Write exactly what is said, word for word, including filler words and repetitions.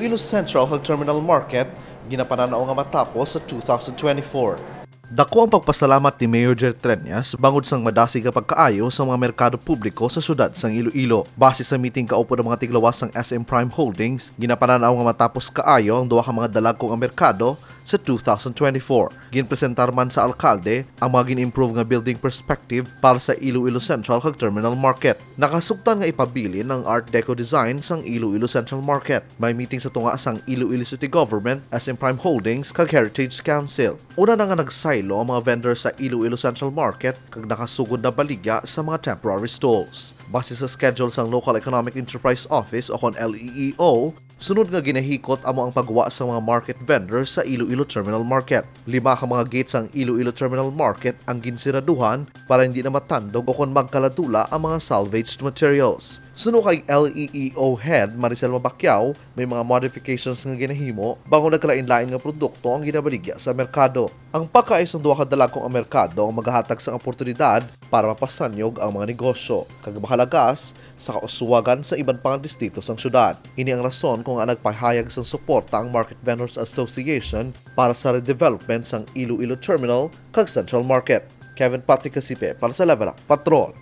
Iloilo Central kag Terminal Market ginapananaw nga matapos sa two thousand twenty-four. Dako ang pagpasalamat ni Mayor Jer Treñas bangod sang madasig nga pagkaayo sa mga merkado publiko sa siyudad sang Iloilo. Base sa meeting kaupod ang mga tiglawas sang S M Prime Holdings, ginapananaw nga matapos kaayo ang duha ka mga dalagko nga merkado sa two thousand twenty-four. Ginpresentar man sa alkalde ang mga gin-improve nga building perspective para sa Iloilo Central kag Terminal Market. Nakasugtan nga ipabilin ang Art Deco design sang Iloilo Central Market. May meeting sa tunga sang Iloilo City Government, S M Prime Holdings, kag Heritage Council. Una na nga nagsaylo ang mga vendor sa Iloilo Central Market kag nakasugod na baligya sa mga temporary stalls. Base sa schedule sang Local Economic Enterprise Office o kon L E E O, sunod nga ginahikot amo ang pagwa sa mga market vendor sa Iloilo Terminal Market. Lima ka mga gate sang Iloilo Terminal Market ang ginsiraduhan para hindi na matandog o kon magkaladula ang mga salvaged materials. Suno kay L E E O Head Maricel Mabacquiao, may mga modifications nga ginahimo bangod nagkalain-lain nga produkto ang ginabaligya sa merkado. Ang pagkaayos sang duha ka dalagko nga merkado ang magahatag sang oportunidad para mapasanyog ang mga negosyo kag makalagas sa kauswagan sa iban pa nga distrito sang syudad. Ini ang rason kung ngaa nagpahayag sang suporta ang Market Vendors Association para sa redevelopment sang Iloilo Terminal kag Central Market. Kevin Patrick Casipe para sa Level Up Patrol.